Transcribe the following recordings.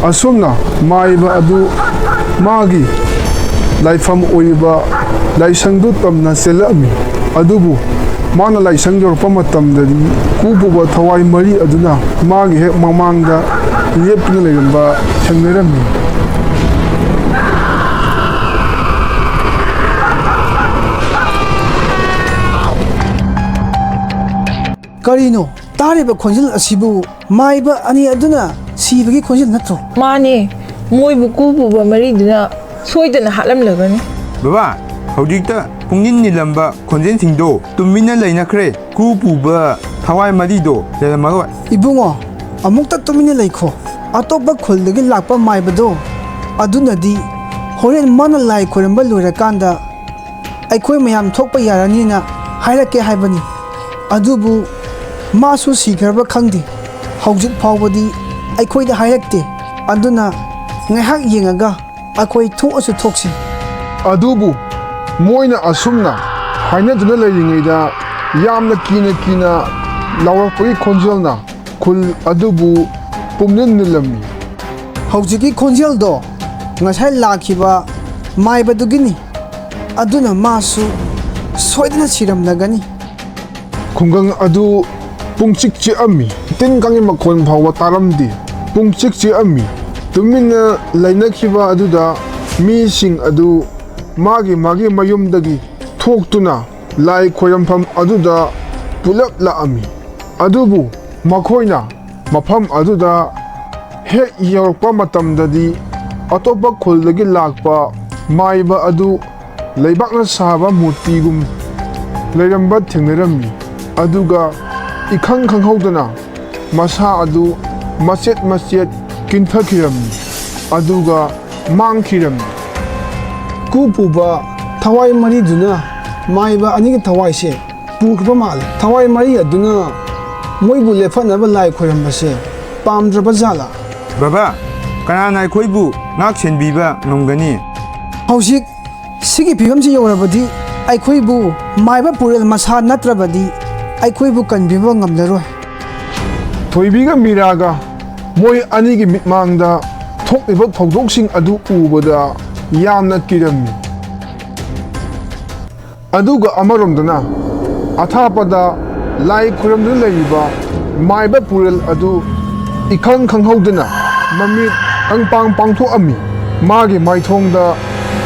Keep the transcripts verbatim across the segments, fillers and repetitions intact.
ꯑꯁꯨꯝꯅ ꯃꯥꯏꯕ ꯑꯗꯨ ꯃꯥꯒꯤ ꯂꯥꯏꯐꯝ ꯑꯣꯏꯔꯤꯕ ꯂꯥꯏꯁꯪꯗꯨ ꯇꯝꯅ ꯆꯦꯜꯂꯛꯑꯝꯃꯤ꯫ ꯑꯗꯨꯕꯨ ꯃꯥꯅ ꯂꯥꯏꯁꯪ ꯌꯧꯔꯛꯄ ꯃꯇꯝꯗꯗꯤ ꯀꯨ ꯄꯨꯕ ꯊꯋꯥꯏ ꯃꯔꯤ ꯑꯗꯨꯅ ꯃꯥꯒꯤ ꯍꯦꯛ ꯃꯃꯥꯡꯗ ꯂꯦꯞꯇꯨꯅ ꯂꯩꯔꯝꯕ ꯊꯦꯡꯅꯔꯝꯃꯤ꯫ ꯀꯔꯤꯅꯣ ꯇꯥꯔꯤꯕ ꯈꯣꯟꯖꯦꯜ ꯑꯁꯤꯕꯨ? ꯃꯥꯏꯕ ꯑꯅꯤ ꯑꯗꯨꯅ ꯁꯤꯕꯒꯤ ꯈꯣꯟꯖꯦꯜ ꯅꯠꯇ꯭ꯔꯣ? ꯃꯥꯅꯦ, ꯃꯣꯏꯕꯨ ꯀꯨ ꯄꯨꯕ ꯃꯔꯤꯗꯨꯅ ꯁꯣꯏꯗꯅ ꯍꯥꯠꯂꯝꯂꯒꯅꯤ꯫ ꯕꯕꯥ, ꯍꯧꯖꯤꯛꯇ ꯄꯨꯡꯅꯤꯟ ꯅꯤꯜꯂꯝꯕ ꯈꯣꯟꯖꯦꯜꯁꯤꯡꯗꯣ ꯇꯨꯃꯤꯟꯅ ꯂꯩꯅꯈ꯭ꯔꯦ꯫ ꯀꯨ ꯄꯨꯕ ꯊꯋꯥꯏ ꯃꯔꯤꯗꯣ ꯂꯩꯔꯝꯃꯔꯣꯏ꯫ ꯏꯕꯨꯡꯉꯣ, ꯑꯃꯨꯛꯇ ꯇꯨꯃꯤꯟꯅ ꯂꯩꯈꯣ꯫ ꯑꯇꯣꯞꯄ ꯈꯨꯜꯗꯒꯤ ꯂꯥꯛꯄ ꯃꯥꯏꯕꯗꯣ ꯑꯗꯨꯅꯗꯤ ꯍꯣꯔꯦꯟ ꯃꯥꯅ ꯂꯥꯏ ꯈꯣꯏꯔꯝꯕ ꯂꯣꯏꯔꯀꯥꯟꯗ ꯑꯩꯈꯣꯏ ꯃꯌꯥꯝ ꯊꯣꯛꯄ ꯌꯥꯔꯅꯤꯅ ꯍꯥꯏꯔꯛꯀꯦ ꯍꯥꯏꯕꯅꯤ꯫ ꯑꯗꯨꯕꯨ ꯃꯥꯁꯨ ꯁꯤꯈ꯭ꯔꯕ ꯈꯪꯗꯦ꯫ ꯍꯧꯖꯤꯛ ꯐꯥꯎꯕꯗꯤ ꯑꯩꯈꯣꯏꯗ ꯍꯥꯏꯔꯛꯇꯦ꯫ ꯑꯗꯨꯅ ꯉꯥꯏꯍꯥꯛ ꯌꯦꯡꯉꯒ ꯑꯩꯈꯣꯏ ꯊꯣꯛꯑꯁꯨ ꯊꯣꯛꯁꯤ꯫ ꯑꯗꯨꯕꯨ ꯃꯣꯏꯅ ꯑꯁꯨꯝꯅ ꯍꯥꯏꯅꯗꯨꯅ ꯂꯩꯔꯤꯉꯩꯗ ꯌꯥꯝꯅ ꯀꯤꯅ ꯀꯤꯅ ꯂꯥꯎꯔꯛꯄꯒꯤ ꯈꯣꯟꯖꯦꯜꯅ ꯈꯨꯜ ꯑꯗꯨꯕꯨ ꯄꯨꯝꯅꯤꯜ ꯅꯤꯜꯂꯝꯃꯤ꯫ ꯍꯧꯖꯤꯛꯀꯤ ꯈꯣꯟꯖꯦꯜꯗꯣ ꯉꯁꯥꯏ ꯂꯥꯛꯈꯤꯕ ꯃꯥꯏꯕꯗꯨꯒꯤꯅꯤ꯫ ꯑꯗꯨꯅ ꯃꯥꯁꯨ ꯁꯣꯏꯗꯅ ꯁꯤꯔꯝꯂꯒꯅꯤ꯫ ꯈꯨꯡꯒꯪ ꯑꯗꯨ ꯄꯨꯡꯆꯤꯛ ꯆꯤꯛꯑꯝꯃꯤ꯫ ꯇꯤꯟ ꯀꯥꯡꯒꯤ ꯃꯈꯣꯟ ꯐꯥꯎꯕ ꯇꯥꯔꯝꯗꯦ꯫ ꯄꯨꯡꯆꯤꯛ ꯆꯤꯛꯑꯝꯃꯤ꯫ ꯇꯨꯃꯤꯟꯅ ꯂꯩꯅꯈꯤꯕ ꯑꯗꯨꯗ ꯃꯤꯁꯤꯡ ꯑꯗꯨ ꯃꯥꯒꯤ ꯃꯥꯒꯤ ꯃꯌꯨꯝꯗꯒꯤ ꯊꯣꯛꯇꯨꯅ ꯂꯥꯏ ꯈꯣꯏꯔꯝꯐꯝ ꯑꯗꯨꯗ ꯄꯨꯂꯞ ꯂꯥꯛꯑꯝꯃꯤ꯫ ꯑꯗꯨꯕꯨ ꯃꯈꯣꯏꯅ ꯃꯐꯝ ꯑꯗꯨꯗ ꯍꯦꯛ ꯌꯧꯔꯛꯄ ꯃꯇꯝꯗꯗꯤ ꯑꯇꯣꯞꯄ ꯈꯨꯜꯗꯒꯤ ꯂꯥꯛꯄ ꯃꯥꯏꯕ ꯑꯗꯨ ꯂꯩꯕꯥꯛꯅ ꯁꯥꯕ ꯃꯨꯔꯇꯤꯒꯨꯝ ꯂꯩꯔꯝꯕ ꯊꯦꯡꯅꯔꯝꯃꯤ꯫ ꯑꯗꯨꯒ ꯏꯈꯪ ꯈꯪꯍꯧꯗꯅ ꯃꯁꯥ ꯑꯗꯨ ꯃꯆꯦꯠ ꯃꯆꯦꯠ ꯀꯤꯟꯊꯈꯤꯔꯝꯃꯤ꯫ ꯑꯗꯨꯒ ꯃꯥꯡꯈꯤꯔꯝꯃꯤ꯫ ꯀꯨ ꯄꯨꯕ ꯊꯋꯥꯏ ꯃꯔꯤꯗꯨꯅ ꯃꯥꯏꯕ ꯑꯅꯤꯒꯤ ꯊꯋꯥꯏꯁꯦ ꯄꯨꯈ꯭ꯔꯕ ꯃꯥꯜꯂꯦ꯫ ꯊꯋꯥꯏ ꯃꯔꯤ ꯑꯗꯨꯅ ꯃꯣꯏꯕꯨ ꯂꯦꯞꯍꯠꯅꯕ ꯂꯥꯏ ꯈꯣꯏꯔꯝꯕꯁꯦ ꯄꯥꯝꯗ꯭ꯔꯕ ꯖꯥꯠꯂꯥ? ꯕꯕꯥ, ꯀꯅꯥꯅ ꯑꯩꯈꯣꯏꯕꯨ ꯉꯥꯛ ꯁꯦꯟꯕꯤꯕ ꯉꯝꯒꯅꯤ? ꯍꯧꯖꯤꯛ ꯁꯤꯒꯤ ꯐꯤꯕꯝꯁꯤ ꯌꯧꯔꯕꯗꯤ ꯑꯩꯈꯣꯏꯕꯨ ꯃꯥꯏꯕ ꯄꯨꯔꯦꯜ ꯃꯁꯥ ꯅꯠꯇ꯭ꯔꯕꯗꯤ ꯑꯩꯈꯣꯏꯕꯨ ꯀꯟꯕꯤꯕ ꯉꯝꯂꯔꯣꯏ꯫ ꯊꯣꯏꯕꯤꯒ ꯃꯤꯔꯥꯒ ꯃꯣꯏ ꯑꯅꯤꯒꯤ ꯃꯤꯠꯃꯥꯡꯗ ꯊꯣꯛꯂꯤꯕ ꯊꯧꯗꯣꯛꯁꯤꯡ ꯑꯗꯨ ꯎꯕꯗ ꯌꯥꯝꯅ ꯀꯤꯔꯝꯃꯤ꯫ ꯑꯗꯨꯒ ꯑꯃꯔꯣꯝꯗꯅ ꯑꯊꯥꯞꯄꯗ ꯂꯥꯏ ꯈꯨꯔꯨꯝꯗꯨꯅ ꯂꯩꯔꯤꯕ ꯃꯥꯏꯕ ꯄꯨꯔꯦꯜ ꯑꯗꯨ ꯏꯈꯪ ꯈꯪꯍꯧꯗꯅ ꯃꯃꯤꯠ ꯀꯪꯄꯥꯡ ꯄꯥꯡꯊꯣꯛꯑꯝꯃꯤ꯫ ꯃꯥꯒꯤ ꯃꯥꯏꯊꯣꯡꯗ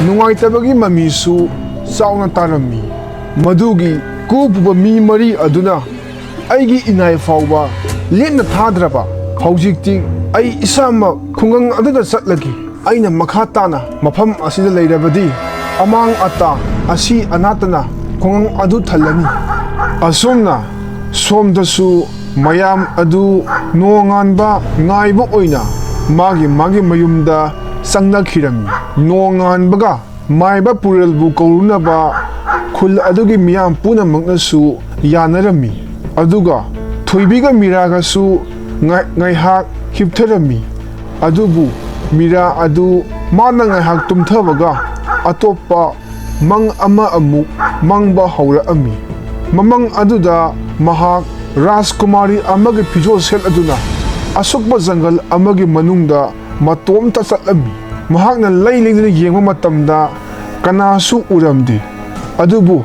ꯅꯨꯡꯉꯥꯏꯇꯕꯒꯤ ꯃꯃꯤꯁꯨ ꯆꯥꯎꯅ ꯇꯥꯔꯝꯃꯤ꯫ ꯃꯗꯨꯒꯤ ꯀꯨ ꯄꯨꯕ ꯃꯤ ꯃꯔꯤ ꯑꯗꯨꯅ ꯑꯩꯒꯤ ꯏꯅꯥꯏ ꯐꯥꯎꯕ ꯂꯦꯝꯅ ꯊꯥꯗ꯭ꯔꯕ꯫ ꯍꯧꯖꯤꯛꯇꯤ ꯑꯩ ꯏꯁꯥꯃꯛ ꯈꯨꯡꯒꯪ ꯑꯗꯨꯗ ꯆꯠꯂꯒꯦ꯫ ꯑꯩꯅ ꯃꯈꯥ ꯇꯥꯅ ꯃꯐꯝ ꯑꯁꯤꯗ ꯂꯩꯔꯕꯗꯤ ꯑꯃꯥꯡ ꯑꯇꯥ ꯑꯁꯤ ꯑꯅꯥꯇꯅ ꯈꯨꯡꯒꯪ ꯑꯗꯨ ꯊꯜꯂꯅꯤ꯫ ꯑꯁꯨꯝꯅ ꯁꯣꯝꯗꯁꯨ ꯃꯌꯥꯝ ꯑꯗꯨ ꯅꯣꯡꯉꯥꯟꯕ ꯉꯥꯏꯕ ꯑꯣꯏꯅ ꯃꯥꯒꯤ ꯃꯥꯒꯤ ꯃꯌꯨꯝꯗ ꯆꯪꯅꯈꯤꯔꯝꯃꯤ꯫ ꯅꯣꯡꯉꯥꯟꯕꯒ ꯃꯥꯏꯕ ꯄꯨꯔꯦꯜꯕꯨ ꯀꯧꯔꯨꯅꯕ ꯈꯨꯜ ꯑꯗꯨꯒꯤ ꯃꯤꯌꯥꯝ ꯄꯨꯝꯅꯃꯛꯅꯁꯨ ꯌꯥꯅꯔꯝꯃꯤ꯫ ꯑꯗꯨꯒ ꯊꯣꯏꯕꯤꯒ ꯃꯤꯔꯥꯒꯁꯨ ꯉꯥꯏ-, ꯉꯥꯏꯍꯥꯛ ꯍꯤꯞꯊꯔꯝꯃꯤ꯫ ꯑꯗꯨꯕꯨ ꯃꯤꯔꯥ ꯑꯗꯨ ꯃꯥꯅ ꯉꯥꯏꯍꯥꯛ ꯇꯨꯝꯊꯕꯒ ꯑꯇꯣꯞꯄ ꯃꯪ ꯑꯃ ꯑꯃꯨꯛ ꯃꯪꯕ ꯍꯧꯔꯛꯑꯝꯃꯤ꯫ ꯃꯃꯪ ꯑꯗꯨꯗ ꯃꯍꯥꯛ ꯔꯥꯖꯀꯨꯃꯥꯔꯤ ꯑꯃꯒꯤ ꯐꯤꯖꯣꯜ ꯁꯦꯠꯂꯗꯨꯅ ꯑꯁꯨꯛꯄ ꯖꯪꯒꯜ ꯑꯃꯒꯤ ꯃꯅꯨꯡꯗ ꯃꯇꯣꯝꯇ ꯆꯠꯂꯝꯃꯤ꯫ ꯃꯍꯥꯛꯅ ꯂꯩ ꯂꯩꯗꯨꯅ ꯌꯦꯡꯕ ꯃꯇꯝꯗ ꯀꯅꯥꯁꯨ ꯎꯔꯝꯗꯦ꯫ ꯑꯗꯨꯕꯨ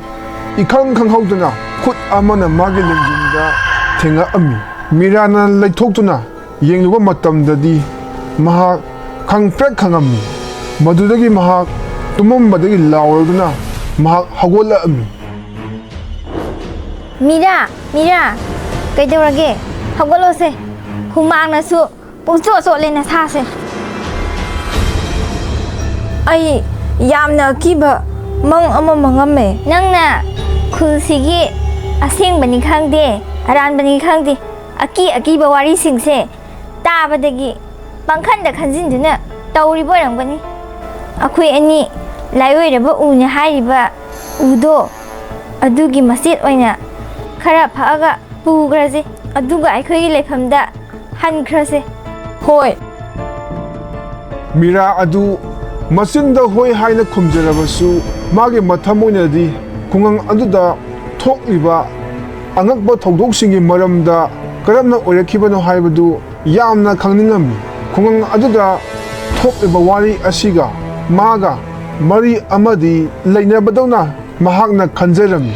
ꯏꯈꯪ ꯈꯪꯍꯧꯗꯅ ꯈꯨꯠ ꯑꯃꯅ ꯃꯥꯒꯤ ꯂꯦꯡꯖꯨꯝꯗ ꯊꯦꯡꯉꯛꯑꯝꯃꯤ꯫ ꯃꯤꯔꯥꯅ ꯂꯩꯊꯣꯛꯇꯨꯅ ꯌꯦꯡꯂꯨꯕ ꯃꯇꯝꯗꯗꯤ ꯃꯍꯥꯛ ꯈꯪꯄ꯭ꯔꯦꯛ ꯈꯪꯉꯝꯃꯤ꯫ ꯃꯗꯨꯗꯒꯤ ꯃꯍꯥꯛ ꯇꯨꯝꯃꯝꯕꯗꯒꯤ ꯂꯥꯎꯔꯗꯨꯅ ꯃꯍꯥꯛ ꯍꯧꯒꯠꯂꯛꯑꯝꯃꯤ꯫ ꯃꯤꯔꯥ, ꯃꯤꯔꯥ, ꯀꯩꯗꯧꯔꯒꯦ? ꯍꯧꯒꯠꯂꯣꯁꯦ꯫ ꯍꯨꯃꯥꯡꯅꯁꯨ ꯄꯨꯡꯆꯣꯠ ꯆꯣꯠꯂꯦ ꯅꯁꯥꯁꯦ꯫ ꯑꯩ ꯌꯥꯝꯅ ꯑꯀꯤꯕ ꯃꯪ ꯑꯃ ꯃꯪꯉꯝꯃꯦ꯫ ꯅꯪꯅ ꯈꯨꯜꯁꯤꯒꯤ ꯑꯁꯦꯡꯕꯅꯤ ꯈꯪꯗꯦ, ꯑꯔꯥꯟꯕꯅꯤ ꯈꯪꯗꯦ, ꯑꯀꯤ ꯑꯀꯤꯕ ꯋꯥꯔꯤꯁꯤꯡꯁꯦ ꯇꯥꯕꯗꯒꯤ ꯄꯪꯈꯟꯗ ꯈꯟꯖꯤꯟꯗꯨꯅ ꯇꯧꯔꯤꯕ ꯑꯣꯏꯔꯝꯒꯅꯤ꯫ ꯑꯩꯈꯣꯏ ꯑꯅꯤ ꯂꯥꯏꯑꯣꯏꯔꯕ ꯎꯅꯤ ꯍꯥꯏꯔꯤꯕ ꯎꯗꯣ, ꯑꯗꯨꯒꯤ ꯃꯆꯦꯠ ꯑꯣꯏꯅ ꯈꯔ ꯐꯛꯑꯒ ꯄꯨꯈ꯭ꯔꯁꯦ, ꯑꯗꯨꯒ ꯑꯩꯈꯣꯏꯒꯤ ꯂꯩꯐꯝꯗ ꯍꯟꯈ꯭ꯔꯁꯦ꯫ ꯍꯣꯏ꯫ ꯃꯤꯔꯥ ꯑꯗꯨ ꯃꯆꯤꯟꯗ ꯍꯣꯏ ꯍꯥꯏꯅ ꯈꯨꯝꯖꯔꯕꯁꯨ, ꯃꯥꯒꯤ ꯃꯊꯃꯣꯏꯅꯗꯤ ꯈꯨꯡꯒꯪ ꯑꯗꯨꯗ ꯊꯣꯛꯂꯤꯕ ꯑꯉꯛꯄ ꯊꯧꯗꯣꯛꯁꯤꯡꯒꯤ ꯃꯔꯝꯗ ꯀꯔꯝꯅ ꯑꯣꯏꯔꯛꯈꯤꯕꯅꯣ ꯍꯥꯏꯕꯗꯨ ꯌꯥꯝꯅ ꯈꯪꯅꯤꯡꯉꯝꯃꯤ꯫ ꯈꯨꯡꯒꯪ ꯑꯗꯨꯗ ꯊꯣꯛꯂꯤꯕ ꯋꯥꯔꯤ ꯑꯁꯤꯒ ꯃꯥꯒ ꯃꯔꯤ ꯑꯃꯗꯤ ꯂꯩꯅꯕꯗꯧꯅ ꯃꯍꯥꯛꯅ ꯈꯟꯖꯔꯝꯃꯤ꯫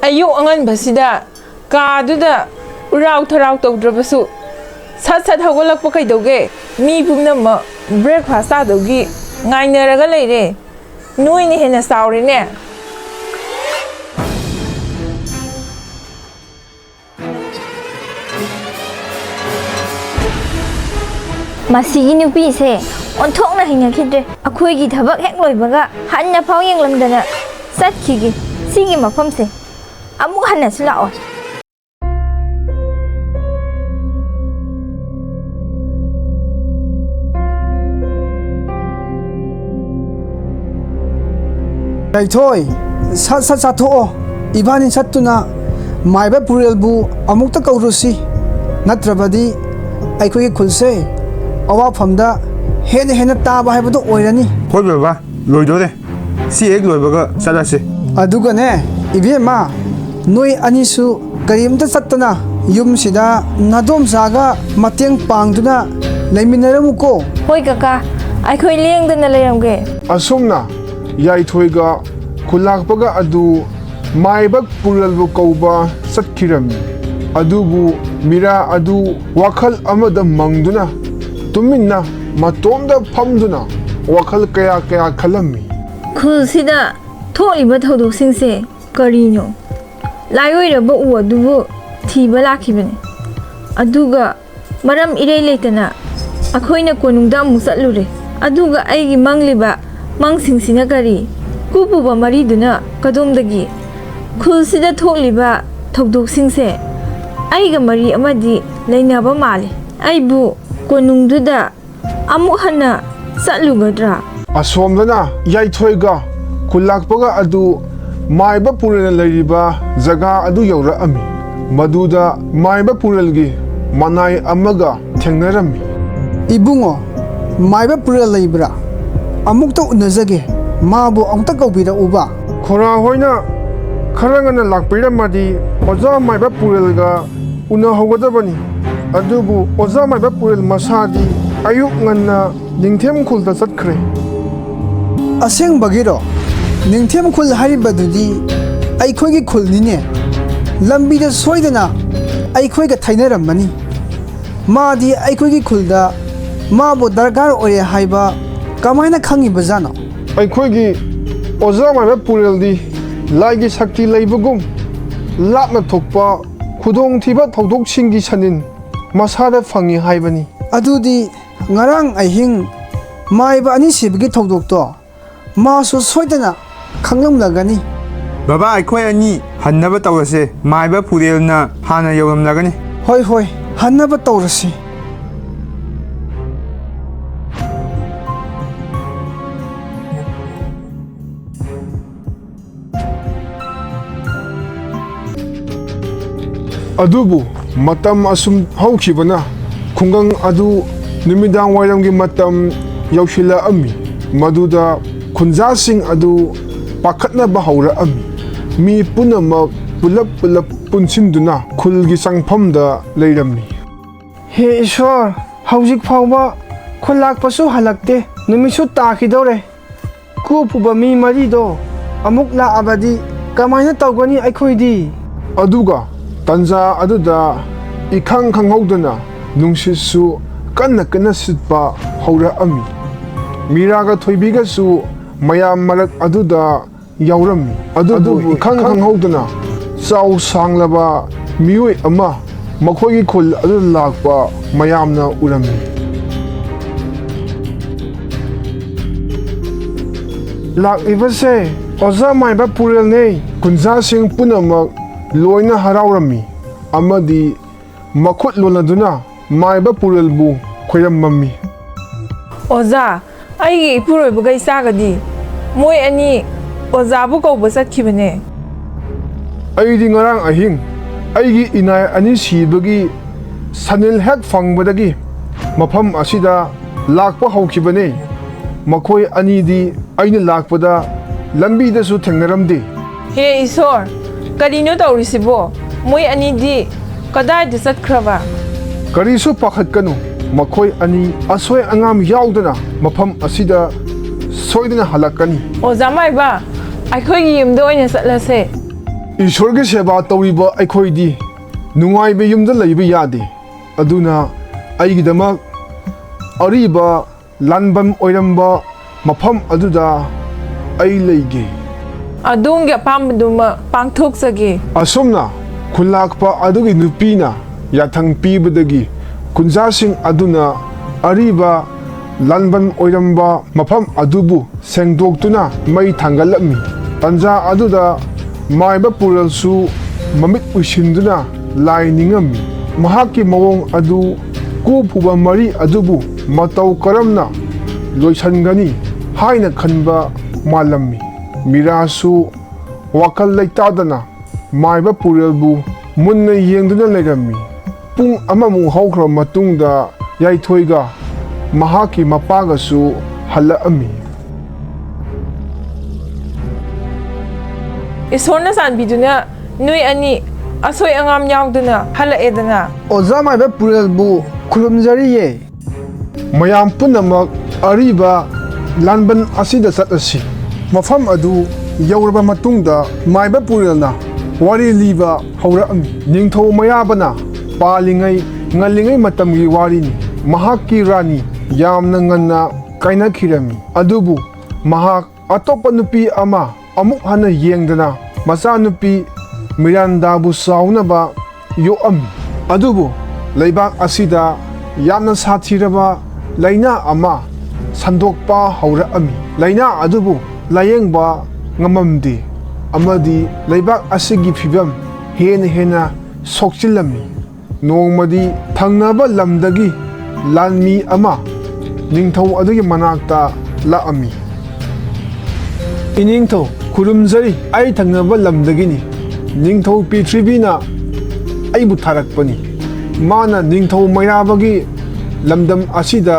ꯑꯌꯨꯛ ꯑꯉꯟꯕꯁꯤꯗ ꯀꯥꯗꯨꯗ ꯎꯔꯥꯎ ꯊꯔꯥꯎ ꯇꯧꯗ꯭ꯔꯕꯁꯨ ꯁꯠ ꯁꯠ ꯍꯧꯒꯠꯂꯛꯄ ꯀꯩꯗꯧꯒꯦ? ꯃꯤ ꯄꯨꯝꯅꯃꯛ breakfast ꯆꯥꯗꯧꯒꯤ ꯉꯥꯏꯅꯔꯒ ꯂꯩꯔꯦ꯫ ꯅꯣꯏꯅ ꯍꯦꯟꯅ ꯆꯥꯎꯔꯦꯅꯦ꯫ ꯃꯁꯤꯒꯤ ꯅꯨꯄꯤꯁꯦ ꯑꯣꯟꯊꯣꯛꯅ ꯍꯩꯅꯈꯤꯗ꯭ꯔꯦ꯫ ꯑꯩꯈꯣꯏꯒꯤ ꯊꯕꯛ ꯍꯦꯛ ꯂꯣꯏꯕꯒ ꯍꯟꯅ ꯐꯥꯎ ꯌꯦꯡꯂꯝꯗꯅ ꯆꯠꯈꯤꯒꯦ꯫ ꯁꯤꯒꯤ ꯃꯐꯝꯁꯦ ꯑꯃꯨꯛ ꯍꯟꯅꯁꯨ ꯂꯥꯛꯑꯣꯏ꯫ ꯌꯥꯏꯊꯣꯏ, ꯁꯠ ꯁꯠ ꯆꯥꯊꯣꯛꯑꯣ꯫ ꯏꯕꯥꯅꯤ ꯆꯠꯇꯨꯅ ꯃꯥꯏꯕ ꯄꯨꯔꯦꯜꯕꯨ ꯑꯃꯨꯛꯇ ꯀꯧꯔꯨꯁꯤ꯫ ꯅꯠꯇ꯭ꯔꯕꯗꯤ ꯑꯩꯈꯣꯏꯒꯤ ꯈꯨꯜꯁꯦ ꯑꯋꯥꯐꯝꯗ ꯍꯦꯟꯅ ꯍꯦꯟꯅ ꯇꯥꯕ ꯍꯥꯏꯕꯗꯨ ꯑꯣꯏꯔꯅꯤ꯫ ꯍꯣꯏ ꯕꯕꯥ, ꯂꯣꯏꯗꯣꯔꯦ꯫ ꯁꯤ ꯍꯦꯛ ꯂꯣꯏꯕꯒ ꯆꯠꯂꯁꯤ꯫ ꯑꯗꯨꯒꯅꯦ ꯏꯕꯦꯝꯃ, ꯅꯣꯏ ꯑꯅꯤꯁꯨ ꯀꯔꯤꯝꯇ ꯆꯠꯇꯅ ꯌꯨꯝꯁꯤꯗ ꯅꯥꯗꯣꯝꯆꯥꯒ ꯃꯇꯦꯡ ꯄꯥꯡꯗꯨꯅ ꯂꯩꯃꯤꯟꯅꯔꯝꯃꯨꯀꯣ꯫ ꯍꯣꯏ ꯀꯀꯥ, ꯑꯩꯈꯣꯏ ꯂꯦꯡꯗꯅ ꯂꯩꯔꯝꯒꯦ꯫ ꯑꯁꯨꯝꯅ ꯌꯥꯏꯊꯣꯏꯒ ꯈꯨꯜꯂꯥꯛꯄꯒ ꯑꯗꯨ ꯃꯥꯏꯕ ꯄꯨꯔꯦꯜꯕꯨ ꯀꯧꯕ ꯆꯠꯈꯤꯔꯝꯃꯤ꯫ ꯑꯗꯨꯕꯨ ꯃꯤꯔꯥ ꯑꯗꯨ ꯋꯥꯈꯜ ꯑꯃꯗ ꯃꯪꯗꯨꯅ ꯇꯨꯃꯤꯟꯅ ꯃꯇꯣꯝꯗ ꯐꯝꯗꯨꯅ ꯋꯥꯈꯜ ꯀꯌꯥ ꯀꯌꯥ ꯈꯜꯂꯝꯃꯤ꯫ ꯈꯨꯜꯁꯤꯗ ꯊꯣꯛꯂꯤꯕ ꯊꯧꯗꯣꯛꯁꯤꯡꯁꯦ ꯀꯔꯤꯅꯣ? ꯂꯥꯏꯑꯣꯏꯔꯕ ꯎ ꯑꯗꯨꯕꯨ ꯊꯤꯕ ꯂꯥꯛꯈꯤꯕꯅꯤ꯫ ꯑꯗꯨꯒ ꯃꯔꯝ ꯏꯔꯩ ꯂꯩꯇꯅ ꯑꯩꯈꯣꯏꯅ ꯀꯣꯅꯨꯡꯗ ꯑꯃꯨꯛ ꯆꯠꯂꯨꯔꯦ꯫ ꯑꯗꯨꯒ ꯑꯩꯒꯤ ꯃꯪꯂꯤꯕ ꯃꯪꯁꯤꯡꯁꯤꯅ ꯀꯔꯤ? ꯀꯨꯞꯄꯨꯕ ꯃꯔꯤꯗꯨꯅ ꯀꯗꯣꯝꯗꯒꯤ? ꯈꯨꯜꯁꯤꯗ ꯊꯣꯛꯂꯤꯕ ꯊꯧꯗꯣꯛꯁꯤꯡꯁꯦ ꯑꯩꯒ ꯃꯔꯤ ꯑꯃꯗꯤ ꯂꯩꯅꯕ ꯃꯥꯜꯂꯤ꯫ ꯑꯩꯕꯨ ꯀꯣꯅꯨꯡꯗꯨꯗ ꯑꯃꯨꯛ ꯍꯟꯅ ꯆꯠꯂꯨꯒꯗ꯭ꯔꯥ? ꯑꯁꯣꯝꯗꯅ ꯌꯥꯏꯊꯣꯏꯒ ꯈꯨꯜꯂꯥꯛꯄꯒ ꯑꯗꯨ ꯃꯥꯏꯕ ꯄꯨꯔꯦꯜꯅ ꯂꯩꯔꯤꯕ ꯖꯒꯥ ꯑꯗꯨ ꯌꯧꯔꯛꯑꯝꯃꯤ꯫ ꯃꯗꯨꯗ ꯃꯥꯏꯕ ꯄꯨꯔꯦꯜꯒꯤ ꯃꯅꯥꯏ ꯑꯃꯒ ꯊꯦꯡꯅꯔꯝꯃꯤ꯫ ꯏꯕꯨꯡꯉꯣ, ꯃꯥꯏꯕ ꯄꯨꯔꯦꯜ ꯂꯩꯕ꯭ꯔꯥ? ꯑꯃꯨꯛꯇ ꯎꯅꯖꯒꯦ꯫ ꯃꯥꯕꯨ ꯑꯃꯨꯛꯇ ꯀꯧꯕꯤꯔꯛꯎꯕ꯫ ꯈꯣꯔꯥ ꯍꯣꯏꯅ ꯈꯔ ꯉꯟꯅ ꯂꯥꯛꯄꯤꯔꯝꯃꯗꯤ ꯑꯣꯖꯥ ꯃꯥꯏꯕ ꯄꯨꯔꯦꯜꯒ ꯎꯅꯍꯧꯒꯗꯕꯅꯤ꯫ ꯑꯗꯨꯕꯨ ꯑꯣꯖꯥ ꯃꯥꯏꯕ ꯄꯨꯔꯦꯜ ꯃꯁꯥꯗꯤ ꯑꯌꯨꯛ ꯉꯟꯅ ꯅꯤꯡꯊꯦꯝ ꯈꯨꯜꯗ ꯆꯠꯈ꯭ꯔꯦ꯫ ꯑꯁꯦꯡꯕꯒꯤꯔꯣ? ꯅꯤꯡꯊꯦꯝ ꯈꯨꯜ ꯍꯥꯏꯔꯤꯕꯗꯨꯗꯤ ꯑꯩꯈꯣꯏꯒꯤ ꯈꯨꯜꯅꯤꯅꯦ꯫ ꯂꯝꯕꯤꯗ ꯁꯣꯏꯗꯅ ꯑꯩꯈꯣꯏꯒ ꯊꯩꯅꯔꯝꯃꯅꯤ꯫ ꯃꯥꯗꯤ ꯑꯩꯈꯣꯏꯒꯤ ꯈꯨꯜꯗ ꯃꯥꯕꯨ ꯗꯔꯀꯥꯔ ꯑꯣꯏꯔꯦ ꯍꯥꯏꯕ ꯀꯃꯥꯏꯅ ꯈꯪꯉꯤꯕꯖꯥꯠꯅꯣ? ꯑꯩꯈꯣꯏꯒꯤ ꯑꯣꯖꯥ ꯃꯥꯏꯕ ꯄꯨꯔꯦꯜꯗꯤ ꯂꯥꯏꯒꯤ ꯁꯛꯇꯤ ꯂꯩꯕꯒꯨꯝ, ꯂꯥꯞꯅ ꯊꯣꯛꯄ ꯈꯨꯗꯣꯡꯊꯤꯕ ꯊꯧꯗꯣꯛꯁꯤꯡꯒꯤ ꯁꯅꯤꯟ ꯃꯁꯥꯗ ꯐꯪꯉꯤ ꯍꯥꯏꯕꯅꯤ꯫ ꯑꯗꯨꯗꯤ ꯉꯔꯥꯡ ꯑꯍꯤꯡ ꯃꯥꯏꯕ ꯑꯅꯤꯁꯤꯕꯒꯤ ꯊꯧꯗꯣꯛꯇꯣ ꯃꯥꯁꯨ ꯁꯣꯏꯗꯅ ꯈꯪꯂꯝꯂꯒꯅꯤ꯫ ꯕꯕꯥ, ꯑꯩꯈꯣꯏ ꯑꯅꯤ ꯍꯟꯅꯕ ꯇꯧꯔꯁꯦ꯫ ꯃꯥꯏꯕ ꯄꯨꯔꯦꯜꯅ ꯍꯥꯟꯅ ꯌꯧꯔꯝꯂꯒꯅꯤ꯫ ꯍꯣꯏ, ꯍꯣꯏ, ꯍꯟꯅꯕ ꯇꯧꯔꯁꯤ꯫ ꯑꯗꯨꯕꯨ ꯃꯇꯝ ꯑꯁꯨꯝ ꯍꯧꯈꯤꯕꯅ ꯈꯨꯡꯒꯪ ꯑꯗꯨ ꯅꯨꯃꯤꯗꯥꯡ ꯋꯥꯏꯔꯝꯒꯤ ꯃꯇꯝ ꯌꯧꯁꯤꯜꯂꯛꯑꯝꯃꯤ꯫ ꯃꯗꯨꯗ ꯈꯨꯟꯖꯥꯁꯤꯡ ꯑꯗꯨ ꯄꯥꯈꯠꯅꯕ ꯍꯧꯔꯛꯑꯝꯃꯤ꯫ ꯃꯤ ꯄꯨꯝꯅꯃꯛ ꯄꯨꯂꯞ ꯄꯨꯂꯞ ꯄꯨꯟꯁꯤꯟꯗꯨꯅ ꯈꯨꯜꯒꯤ ꯆꯪꯐꯝꯗ ꯂꯩꯔꯝꯃꯤ꯫ ꯍꯦ ꯏꯁ꯭ꯋꯔ, ꯍꯧꯖꯤꯛ ꯐꯥꯎꯕ ꯈꯨꯜꯂꯥꯛꯄꯁꯨ ꯍꯜꯂꯛꯇꯦ꯫ ꯅꯨꯃꯤꯠꯁꯨ ꯇꯥꯈꯤꯗꯧꯔꯦ꯫ ꯀꯨ ꯄꯨꯕ ꯃꯤ ꯃꯔꯤꯗꯣ ꯑꯃꯨꯛ ꯂꯥꯛꯑꯕꯗꯤ ꯀꯃꯥꯏꯅ ꯇꯧꯒꯅꯤ ꯑꯩꯈꯣꯏꯗꯤ? ꯑꯗꯨꯒ ꯇꯟꯖꯥ ꯑꯗꯨꯗ ꯏꯈꯪ ꯈꯪꯍꯧꯗꯅ ꯅꯨꯡꯁꯤꯠꯁꯨ ꯀꯟꯅ ꯀꯟꯅ ꯁꯤꯠꯄ ꯍꯧꯔꯛꯑꯝꯃꯤ꯫ ꯃꯤꯔꯥꯒ ꯊꯣꯏꯕꯤꯒꯁꯨ ꯃꯌꯥꯝ ꯃꯔꯛ ꯑꯗꯨꯗ ꯌꯥꯎꯔꯝꯃꯤ꯫ ꯑꯗꯨꯕꯨ ꯏꯈꯪ ꯈꯪꯍꯧꯗꯅ ꯆꯥꯎ ꯁꯥꯡꯂꯕ ꯃꯤꯑꯣꯏ ꯑꯃ ꯃꯈꯣꯏꯒꯤ ꯈꯨꯜ ꯑꯗꯨꯗ ꯂꯥꯛꯄ ꯃꯌꯥꯝꯅ ꯎꯔꯝꯃꯤ꯫ ꯂꯥꯛꯂꯤꯕꯁꯦ ꯑꯣꯖꯥ ꯃꯥꯏꯕ ꯄꯨꯔꯦꯜꯅꯦ꯫ ꯈꯨꯟꯖꯥꯁꯤꯡ ꯄꯨꯝꯅꯃꯛ ꯂꯣꯏꯅ ꯍꯔꯥꯎꯔꯝꯃꯤ ꯑꯃꯗꯤ ꯃꯈꯨꯠ ꯂꯣꯟꯅꯗꯨꯅ ꯃꯥꯏꯕ ꯄꯨꯔꯦꯜꯕꯨ ꯈꯣꯏꯔꯝꯃꯝꯃꯤ꯫ ꯑꯣꯖꯥ, ꯑꯩꯒꯤ ꯏꯄꯨꯔꯣꯏꯕꯒ ꯏꯆꯥꯒꯗꯤ ꯃꯣꯏ ꯑꯅꯤ ꯑꯣꯖꯥꯕꯨ ꯀꯧꯕ ꯆꯠꯈꯤꯕꯅꯦ꯫ ꯑꯩꯗꯤ ꯉꯔꯥꯡ ꯑꯍꯤꯡ ꯑꯩꯒꯤ ꯏꯅꯥꯏ ꯑꯅꯤ ꯁꯤꯕꯒꯤ ꯁꯅꯤꯜ ꯍꯦꯛ ꯐꯪꯕꯗꯒꯤ ꯃꯐꯝ ꯑꯁꯤꯗ ꯂꯥꯛꯄ ꯍꯧꯈꯤꯕꯅꯦ꯫ ꯃꯈꯣꯏ ꯑꯅꯤꯗꯤ ꯑꯩꯅ ꯂꯥꯛꯄꯗ ꯂꯝꯕꯤꯗꯁꯨ ꯊꯦꯡꯅꯔꯝꯗꯦ꯫ ꯍꯦ ꯏꯁꯣꯔ, ꯀꯔꯤꯅꯣ ꯇꯧꯔꯤꯁꯤꯕꯣ? ꯃꯣꯏ ꯑꯅꯤꯗꯤ ꯀꯗꯥꯏꯗ ꯆꯠꯈ꯭ꯔꯕ? ꯀꯔꯤꯁꯨ ꯄꯥꯈꯠꯀꯅꯨ, ꯃꯈꯣꯏ ꯑꯅꯤ ꯑꯁꯣꯏ ꯑꯉꯥꯝ ꯌꯥꯎꯗꯅ ꯃꯐꯝ ꯑꯁꯤꯗ ꯁꯣꯏꯗꯅ ꯍꯜꯂꯛꯀꯅꯤ꯫ ꯑꯣꯖꯥ ꯃꯥꯏꯕ, ꯑꯩꯈꯣꯏꯒꯤ ꯌꯨꯝꯗ ꯑꯣꯏꯅ ꯆꯠꯂꯁꯦ꯫ ꯏꯁꯣꯔꯒꯤ ꯁꯦꯕꯥ ꯇꯧꯔꯤꯕ ꯑꯩꯈꯣꯏꯗꯤ ꯅꯨꯡꯉꯥꯏꯕ ꯌꯨꯝꯗ ꯂꯩꯕ ꯌꯥꯗꯦ꯫ ꯑꯗꯨꯅ ꯑꯩꯒꯤꯗꯃꯛ ꯑꯔꯤꯕ ꯂꯥꯟꯕꯟ ꯑꯣꯏꯔꯝꯕ ꯃꯐꯝ ꯑꯗꯨꯗ ꯑꯩ ꯂꯩꯒꯦ꯫ ꯑꯗꯣꯝꯒꯤ ꯑꯄꯥꯝꯕꯗꯨꯃꯛ ꯄꯥꯡꯊꯣꯛꯆꯒꯦ꯫ ꯑꯁꯨꯝꯅ ꯈꯨꯟꯂꯥꯛꯄ ꯑꯗꯨꯒꯤ ꯅꯨꯄꯤꯅ ꯌꯥꯊꯪ ꯄꯤꯕꯗꯒꯤ ꯀꯨꯟꯖꯥꯁꯤꯡ ꯑꯗꯨꯅ ꯑꯔꯤꯕ ꯂꯥꯟꯕꯟ ꯑꯣꯏꯔꯝꯕ ꯃꯐꯝ ꯑꯗꯨꯕꯨ ꯁꯦꯡꯗꯣꯛꯇꯨꯅ ꯃꯩ ꯊꯥꯡꯒꯠꯂꯝꯃꯤ꯫ ꯇꯟꯖꯥ ꯑꯗꯨꯗ ꯃꯥꯏꯕ ꯄꯨꯔꯦꯜꯁꯨ ꯃꯃꯤꯠ ꯎꯏꯁꯤꯟꯗꯨꯅ ꯂꯥꯏ ꯅꯤꯡꯉꯝꯃꯤ꯫ ꯃꯍꯥꯛꯀꯤ ꯃꯑꯣꯡ ꯑꯗꯨ ꯀꯨ ꯄꯨꯕ ꯃꯔꯤ ꯑꯗꯨꯕꯨ ꯃꯇꯧ ꯀꯔꯝꯅ ꯂꯣꯏꯁꯤꯟꯒꯅꯤ ꯍꯥꯏꯅ ꯈꯟꯕ ꯃꯥꯜꯂꯝꯃꯤ꯫ ꯃꯤꯔꯥꯁꯨ ꯋꯥꯈꯜ ꯂꯩꯇꯥꯗꯅ ꯃꯥꯏꯕ ꯄꯨꯔꯦꯜꯕꯨ ꯃꯨꯟꯅ ꯌꯦꯡꯗꯨꯅ ꯂꯩꯔꯝꯃꯤ꯫ ꯄꯨꯡ ꯑꯃꯃꯨꯛ ꯍꯧꯈ꯭ꯔꯕ ꯃꯇꯨꯡꯗ ꯌꯥꯏꯊꯣꯏꯒ ꯃꯍꯥꯛꯀꯤ ꯃꯄꯥꯒꯁꯨ ꯍꯜꯂꯛꯑꯝꯃꯤ꯫ ꯏꯁꯣꯔꯅ ꯆꯥꯟꯕꯤꯗꯨꯅ ꯅꯣꯏ ꯑꯅꯤ ꯑꯁꯣꯏ ꯑꯉꯥꯝ ꯌꯥꯎꯗꯅ ꯍꯜꯂꯛꯑꯦꯗꯅ꯫ ꯑꯣꯖꯥ ꯃꯥꯏꯕ ꯄꯨꯔꯦꯜꯕꯨ ꯈꯨꯔꯨꯝꯖꯔꯤꯌꯦ꯫ ꯃꯌꯥꯝ ꯄꯨꯝꯅꯃꯛ ꯑꯔꯤꯕ ꯂꯥꯟꯕꯟ ꯑꯁꯤꯗ ꯆꯠꯂꯁꯤ꯫ ꯃꯐꯝ ꯑꯗꯨ ꯌꯧꯔꯕ ꯃꯇꯨꯡꯗ ꯃꯥꯏꯕ ꯄꯨꯔꯦꯜꯅ ꯋꯥꯔꯤ ꯂꯤꯕ ꯍꯧꯔꯛꯑꯝꯃꯤ꯫ ꯅꯤꯡꯊꯧ ꯃꯩꯔꯥꯕꯅ ꯄꯥꯜꯂꯤꯉꯩ ꯉꯜꯂꯤꯉꯩ ꯃꯇꯝꯒꯤ ꯋꯥꯔꯤꯅꯤ꯫ ꯃꯍꯥꯛꯀꯤ ꯔꯥꯅꯤ ꯌꯥꯝꯅ ꯉꯟꯅ ꯀꯥꯏꯅꯈꯤꯔꯝꯃꯤ꯫ ꯑꯗꯨꯕꯨ ꯃꯍꯥꯛ ꯑꯇꯣꯞꯄ ꯅꯨꯄꯤ ꯑꯃ ꯑꯃꯨꯛ ꯍꯟꯅ ꯌꯦꯡꯗꯅ ꯃꯆꯥꯅꯨꯄꯤ ꯃꯤꯔꯥꯟꯗꯥꯕꯨ ꯆꯥꯎꯅꯕ ꯌꯣꯛꯑꯝꯃꯤ꯫ ꯑꯗꯨꯕꯨ ꯂꯩꯕꯥꯛ ꯑꯁꯤꯗ ꯌꯥꯝꯅ ꯁꯥꯊꯤꯔꯕ ꯂꯥꯏꯅꯥ ꯑꯃ ꯁꯟꯗꯣꯛꯄ ꯍꯧꯔꯛꯑꯝꯃꯤ꯫ ꯂꯥꯏꯅꯥ ꯑꯗꯨꯕꯨ ꯂꯥꯌꯦꯡꯕ ꯉꯝꯃꯝꯗꯦ ꯑꯃꯗꯤ ꯂꯩꯕꯥꯛ ꯑꯁꯤꯒꯤ ꯐꯤꯕꯝ ꯍꯦꯟꯅ ꯍꯦꯟꯅ ꯁꯣꯛꯆꯤꯜꯂꯝꯃꯤ꯫ ꯅꯣꯡꯃꯗꯤ ꯊꯪꯅꯕ ꯂꯝꯗꯒꯤ ꯂꯥꯟꯃꯤ ꯑꯃ ꯅꯤꯡꯊꯧ ꯑꯗꯨꯒꯤ ꯃꯅꯥꯛꯇ ꯂꯥꯛꯑꯝꯃꯤ꯫ "ꯏꯅꯤꯡꯊꯧ, ꯈꯨꯔꯨꯝꯖꯔꯤ, ꯑꯩ ꯊꯪꯅꯕ ꯂꯝꯗꯒꯤꯅꯤ꯫ ꯅꯤꯡꯊꯧ ꯄ꯭ꯔꯤꯊꯤꯕꯤꯅ ꯑꯩꯕꯨ ꯊꯥꯔꯛꯄꯅꯤ꯫ ꯃꯥꯅ ꯅꯤꯡꯊꯧ ꯃꯩꯔꯥꯕꯒꯤ ꯂꯝꯗꯝ ꯑꯁꯤꯗ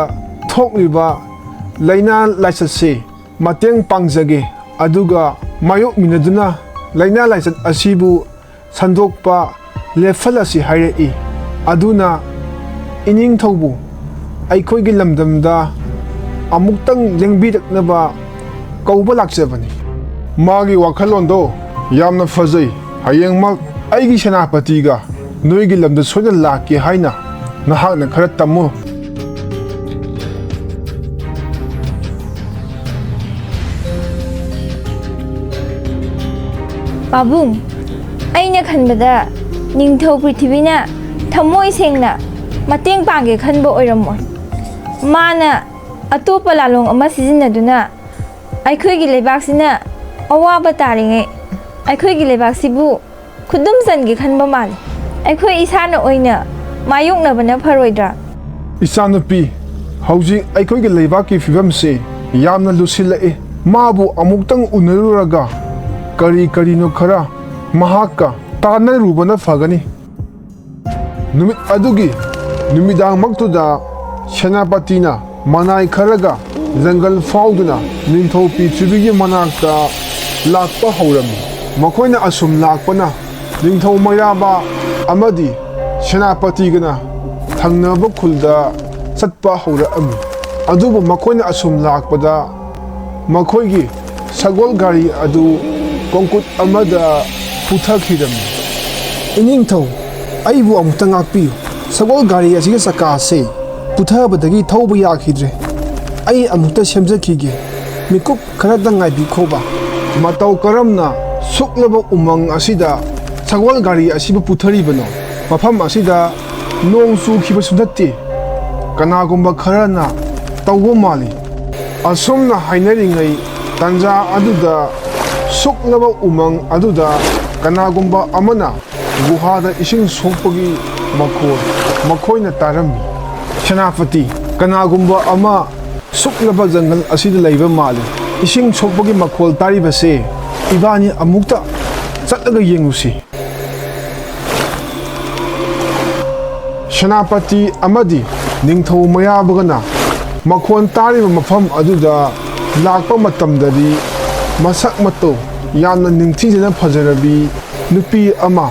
ꯊꯣꯛꯂꯤꯕ ꯂꯥꯏꯅꯥ ꯂꯥꯏꯆꯠꯁꯦ ꯃꯇꯦꯡ ꯄꯥꯡꯖꯒꯦ, ꯑꯗꯨꯒ ꯃꯥꯌꯣꯛꯃꯤꯟꯅꯗꯨꯅ ꯂꯥꯏꯅꯥ ꯂꯥꯏꯆꯠ ꯑꯁꯤꯕꯨ ꯁꯟꯗꯣꯛꯄ ꯂꯦꯞꯍꯜꯂꯁꯤ ꯍꯥꯏꯔꯛꯏ꯫ ꯑꯗꯨꯅ ꯏꯅꯤꯡꯊꯧꯕꯨ ꯑꯩꯈꯣꯏꯒꯤ ꯂꯝꯗꯝꯗ ꯑꯃꯨꯛꯇꯪ ꯂꯦꯡꯕꯤꯔꯛꯅꯕ ꯀꯧꯕ ꯂꯥꯛꯆꯕꯅꯤ꯫ ꯃꯥꯒꯤ ꯋꯥꯈꯜꯂꯣꯟꯗꯣ ꯌꯥꯝꯅ ꯐꯖꯩ꯫ ꯍꯌꯦꯡꯃꯛ ꯑꯩꯒꯤ ꯁꯦꯅꯥꯄꯇꯤꯒ ꯅꯣꯏꯒꯤ ꯂꯝꯗ ꯁꯣꯏꯗꯅ ꯂꯥꯛꯀꯦ ꯍꯥꯏꯅ ꯅꯍꯥꯛꯅ ꯈꯔ ꯇꯝꯃꯨ꯫ ꯄꯥꯕꯨꯡ, ꯑꯩꯅ ꯈꯟꯕꯗ ꯅꯤꯡꯊꯧ ꯄ꯭ꯔꯤꯊꯤꯕꯤꯅ ꯊꯃꯣꯏ ꯁꯦꯡꯅ ꯃꯇꯦꯡ ꯄꯥꯡꯒꯦ ꯈꯟꯕ ꯑꯣꯏꯔꯝꯃꯣꯏ꯫ ꯃꯥꯅ ꯑꯇꯣꯞꯄ ꯂꯥꯂꯣꯡ ꯑꯃ ꯁꯤꯖꯤꯟꯅꯗꯨꯅ ꯑꯩꯈꯣꯏꯒꯤ ꯂꯩꯕꯥꯛꯁꯤꯅ ꯑꯋꯥꯕ ꯇꯥꯔꯤꯉꯩ ꯑꯩꯈꯣꯏꯒꯤ ꯂꯩꯕꯥꯛꯁꯤꯕꯨ ꯈꯨꯗꯨꯝ ꯆꯟꯒꯦ ꯈꯟꯕ ꯃꯥꯜꯂꯤ꯫ ꯑꯩꯈꯣꯏ ꯏꯁꯥꯅ ꯑꯣꯏꯅ ꯃꯥꯌꯣꯛꯅꯕꯅ ꯐꯔꯣꯏꯗ꯭ꯔꯥ? ꯏꯆꯥꯅꯨꯄꯤ, ꯍꯧꯖꯤꯛ ꯑꯩꯈꯣꯏꯒꯤ ꯂꯩꯕꯥꯛꯀꯤ ꯐꯤꯕꯝꯁꯦ ꯌꯥꯝꯅ ꯂꯨꯁꯤꯜꯂꯛꯏ꯫ ꯃꯥꯕꯨ ꯑꯃꯨꯛꯇꯪ ꯎꯅꯔꯨꯔꯒ ꯀꯔꯤ ꯀꯔꯤꯅꯣ ꯈꯔ ꯃꯍꯥꯛꯀ ꯇꯥꯟꯅꯔꯨꯕꯅ ꯐꯒꯅꯤ꯫ ꯅꯨꯃꯤꯠ ꯑꯗꯨꯒꯤ ꯅꯨꯃꯤꯗꯥꯡꯃꯛꯇꯨꯗ ꯁꯦꯅꯥꯄꯇꯤꯅ ꯃꯅꯥꯏ ꯈꯔꯒ ꯖꯪꯒꯜ ꯐꯥꯎꯗꯨꯅ ꯅꯤꯡꯊꯧ ꯄ꯭ꯔꯤꯊꯤꯕꯤꯒꯤ ꯃꯅꯥꯛꯇ ꯂꯥꯛꯄ ꯍꯧꯔꯝꯃꯤ꯫ ꯃꯈꯣꯏꯅ ꯑꯁꯨꯝ ꯂꯥꯛꯄꯅ ꯅꯤꯡꯊꯧ ꯃꯩꯔꯥꯕ ꯑꯃꯗꯤ ꯁꯦꯅꯥꯄꯇꯤꯒꯅ ꯊꯪꯅꯕ ꯈꯨꯜꯗ ꯆꯠꯄ ꯍꯧꯔꯛꯑꯝꯃꯤ꯫ ꯑꯗꯨꯕꯨ ꯃꯈꯣꯏꯅ ꯑꯁꯨꯝ ꯂꯥꯛꯄꯗ ꯃꯈꯣꯏꯒꯤ ꯁꯒꯣꯜ ꯒꯥꯔꯤ ꯑꯗꯨ ꯀꯣꯡꯀꯨꯠ ꯑꯃꯗ ꯄꯨꯊꯈꯤꯔꯝꯃꯤ꯫ ꯏꯅꯤꯡꯊꯧ, ꯑꯩꯕꯨ ꯑꯃꯨꯛꯇ ꯉꯥꯛꯄꯤꯌꯨ꯫ ꯁꯒꯣꯜ ꯒꯥꯔꯤ ꯑꯁꯤꯒꯤ ꯆꯀꯥ ꯑꯁꯤ ꯄꯨꯊꯕꯗꯒꯤ ꯊꯧꯕ ꯌꯥꯈꯤꯗ꯭ꯔꯦ꯫ ꯑꯩ ꯑꯃꯨꯛꯇ ꯁꯦꯝꯖꯈꯤꯒꯦ꯫ ꯃꯤꯀꯨꯞ ꯈꯔꯇꯪ ꯉꯥꯏꯕꯤꯈꯣꯕ꯫ ꯃꯇꯧ ꯀꯔꯝꯅ ꯁꯨꯛꯂꯕ ꯎꯃꯪ ꯑꯁꯤꯗ ꯁꯒꯣꯜ ꯒꯥꯔꯤ ꯑꯁꯤꯕꯨ ꯄꯨꯊꯔꯤꯕꯅꯣ? ꯃꯐꯝ ꯑꯁꯤꯗ ꯅꯣꯡ ꯆꯨꯈꯤꯕꯁꯨ ꯅꯠꯇꯦ꯫ ꯀꯅꯥꯒꯨꯝꯕ ꯈꯔꯅ ꯇꯧꯕ ꯃꯥꯜꯂꯤ꯫ ꯑꯁꯨꯝꯅ ꯍꯥꯏꯅꯔꯤꯉꯩ ꯇꯥꯟꯖꯥ ꯑꯗꯨꯗ ꯁꯨꯛꯂꯕ ꯎꯃꯪ ꯑꯗꯨꯗ ꯀꯅꯥꯒꯨꯝꯕ ꯑꯃꯅ ꯒꯨꯍꯥꯗ ꯏꯁꯤꯡ ꯁꯣꯛꯄꯒꯤ ꯃꯈꯣꯜ ꯃꯈꯣꯏꯅ ꯇꯥꯔꯝꯃꯤ꯫ ꯁꯦꯅꯥꯄꯇꯤ, ꯀꯅꯥꯒꯨꯝꯕ ꯑꯃ ꯁꯨꯛꯂꯕ ꯖꯪꯒꯜ ꯑꯁꯤꯗ ꯂꯩꯕ ꯃꯥꯜꯂꯤ꯫ ꯏꯁꯤꯡ ꯁꯣꯛꯄꯒꯤ ꯃꯈꯣꯜ ꯇꯥꯔꯤꯕꯁꯦ ꯏꯕꯥꯅꯤ ꯑꯃꯨꯛꯇ ꯆꯠꯂꯒ ꯌꯦꯡꯉꯨꯁꯤ꯫ ꯁꯦꯅꯥꯄꯇꯤ ꯑꯃꯗꯤ ꯅꯤꯡꯊꯧ ꯃꯩꯔꯥꯕꯒꯅ ꯃꯈꯣꯟ ꯇꯥꯔꯤꯕ ꯃꯐꯝ ꯑꯗꯨꯗ ꯂꯥꯛꯄ ꯃꯇꯝꯗꯗꯤ ꯃꯁꯛ ꯃꯇꯧ ꯌꯥꯝꯅ ꯅꯤꯡꯊꯤꯖꯅ ꯐꯖꯔꯕꯤ ꯅꯨꯄꯤ ꯑꯃ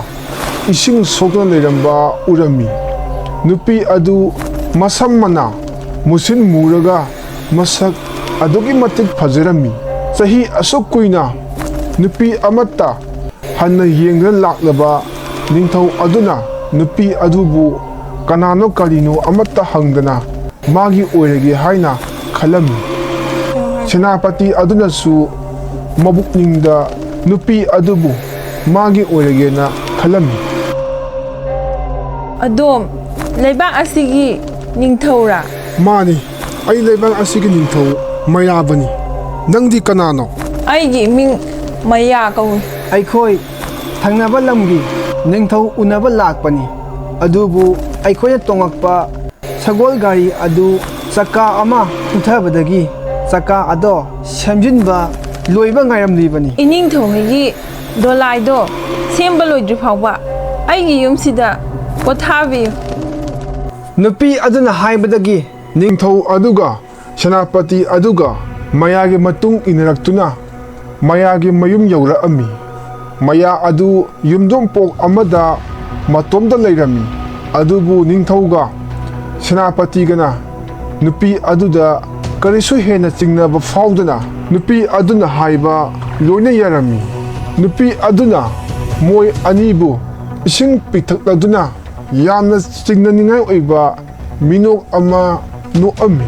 ꯏꯁꯤꯡ ꯁꯣꯛꯇꯨꯅ ꯂꯩꯔꯝꯕ ꯎꯔꯝꯃꯤ꯫ ꯅꯨꯄꯤ ꯑꯗꯨ ꯃꯁꯝ ꯃꯅꯥ ꯃꯨꯁꯤꯟ ꯃꯨꯔꯒ ꯃꯁꯛ ꯑꯗꯨꯛꯀꯤ ꯃꯇꯤꯛ ꯐꯖꯔꯝꯃꯤ꯫ ꯆꯍꯤ ꯑꯁꯨꯛ ꯀꯨꯏꯅ ꯅꯨꯄꯤ ꯑꯃꯠꯇ ꯍꯟꯅ ꯌꯦꯡꯗꯨꯅ ꯂꯥꯛꯂꯕ ꯅꯤꯡꯊꯧ ꯑꯗꯨꯅ ꯅꯨꯄꯤ ꯑꯗꯨꯕꯨ ꯀꯅꯥꯅꯣ ꯀꯔꯤꯅꯣ ꯑꯃꯠꯇ ꯍꯪꯗꯅ ꯃꯥꯒꯤ ꯑꯣꯏꯔꯒꯦ ꯍꯥꯏꯅ ꯈꯜꯂꯝꯃꯤ꯫ ꯁꯦꯅꯥꯄꯇꯤ ꯑꯗꯨꯅꯁꯨ ꯃꯕꯨꯛꯅꯤꯡꯗ ꯅꯨꯄꯤ ꯑꯗꯨꯕꯨ ꯃꯥꯒꯤ ꯑꯣꯏꯔꯒꯦꯅ ꯈꯜꯂꯝꯃꯤ꯫ ꯑꯗꯣꯝ ꯂꯩꯕꯥꯛ ꯑꯁꯤꯒꯤ ꯅꯤꯡꯊꯧꯔꯥ? ꯃꯥꯅꯤ, ꯑꯩ ꯂꯩꯕꯥꯛ ꯑꯁꯤꯒꯤ ꯅꯤꯡꯊꯧ ꯃꯩꯔꯥꯕꯅꯤ꯫ ꯅꯪꯗꯤ ꯀꯅꯥꯅꯣ? ꯑꯩꯒꯤ ꯏꯃꯤꯡ ꯃꯌꯥ ꯀꯧꯏ꯫ ꯑꯩꯈꯣꯏ ꯊꯪꯅꯕ ꯂꯝꯒꯤ ꯅꯤꯡꯊꯧ ꯎꯅꯕ ꯂꯥꯛꯄꯅꯤ꯫ ꯑꯗꯨꯕꯨ ꯑꯩꯈꯣꯏꯅ ꯇꯣꯡꯂꯛꯄ ꯁꯒꯣꯜ ꯒꯥꯔꯤ ꯑꯗꯨ ꯆꯀꯥ ꯑꯃ ꯄꯨꯊꯕꯗꯒꯤ ꯆꯀꯥ ꯑꯗꯣ ꯁꯦꯝꯖꯤꯟꯕ ꯂꯣꯏꯕ ꯉꯥꯏꯔꯝꯂꯤꯕꯅꯤ꯫ ꯏꯅꯤꯡꯊꯧ ꯍꯣꯏꯒꯤ ꯗꯣꯂꯥꯏꯗꯣ ꯁꯦꯝꯕ ꯂꯣꯏꯗ꯭ꯔꯤ ꯐꯥꯎꯕ ꯑꯩꯒꯤ ꯌꯨꯝꯁꯤꯗ ꯄꯣꯊꯥꯕꯤꯌꯨ꯫ ꯅꯨꯄꯤ ꯑꯗꯨꯅ ꯍꯥꯏꯕꯗꯒꯤ ꯅꯤꯡꯊꯧ ꯑꯗꯨꯒ ꯁꯦꯅꯥꯄꯇꯤ ꯑꯗꯨꯒ ꯃꯌꯥꯒꯤ ꯃꯇꯨꯡ ꯏꯟꯅꯔꯛꯇꯨꯅ ꯃꯌꯥꯒꯤ ꯃꯌꯨꯝ ꯌꯧꯔꯛꯑꯝꯃꯤ꯫ ꯃꯌꯥ ꯑꯗꯨ ꯌꯨꯝꯊꯣꯡꯄꯣꯛ ꯑꯃꯗ ꯃꯇꯣꯝꯇ ꯂꯩꯔꯝꯃꯤ꯫ ꯑꯗꯨꯕꯨ ꯅꯤꯡꯊꯧꯒ ꯁꯦꯅꯥꯄꯇꯤꯒꯅ ꯅꯨꯄꯤ ꯑꯗꯨꯗ ꯀꯔꯤꯁꯨ ꯍꯦꯟꯅ ꯆꯤꯡꯅꯕ ꯐꯥꯎꯗꯅ ꯅꯨꯄꯤ ꯑꯗꯨꯅ ꯍꯥꯏꯕ ꯂꯣꯏꯅ ꯌꯥꯔꯝꯃꯤ꯫ ꯅꯨꯄꯤ ꯑꯗꯨꯅ ꯃꯣꯏ ꯑꯅꯤꯕꯨ ꯏꯁꯤꯡ ꯄꯤꯊꯛꯂꯗꯨꯅ ꯌꯥꯝꯅ ꯆꯤꯡꯅꯅꯤꯡꯉꯥꯏ ꯑꯣꯏꯕ ꯃꯤꯅꯣꯛ ꯑꯃ ꯅꯣꯛꯑꯝꯃꯤ꯫